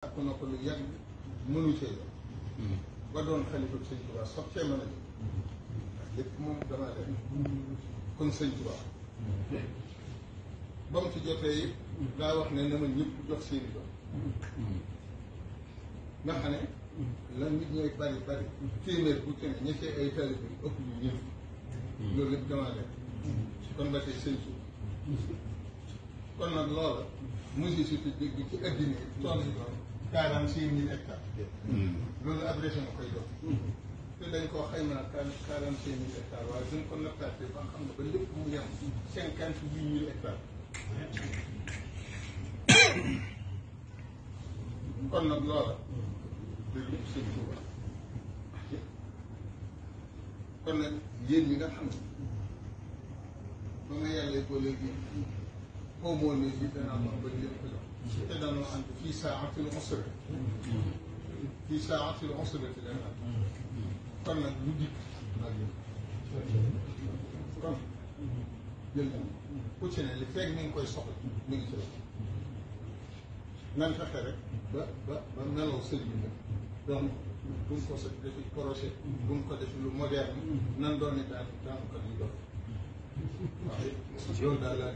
ak na ko lu yàgg mënu cee doon ba doon xalifa sëñ Tuubaa soog cee mën a jëm ndax lépp moom damaa def kon sëñ Tuubaa ba mu ci jotee it daa wax ne na ma ñëpp jox seeni doom nga xam ne la nit ñooy bari bari téeméer bu ci ne ñi ci ay talib bi ëpp ñu ñëpp loolu lépp damaa def kon ba tey sëñ Tuubaa kon nag loola monsieur si dégg ci addina tool yi doon 46 000 hectares loolu ab région ma koy doon te dañ koo xaymaa 45 000 hectares waaye suñ ko nattaatee ba xam ne ba lépp mu yem 58 000 hectares kon nag loola dëgg sëñ Tuuba kon nag yéen ñi nga xam ne ba nga yàlla ko léegi moo ne bi danaa moom ba lépp ko jox te dañoo ànd fii saatil usra fii saatil usrati la nag kon nag lu dikk nag kon jël na ku ci ne li fekk mi ngi koy soxla mi ngi ci la nan fexe rek ba meloo sëñ bi nag donc buñ ko defi projet buñ ko def lu moderne nan doon ni daan ko ñu doon waaw loolu daal laa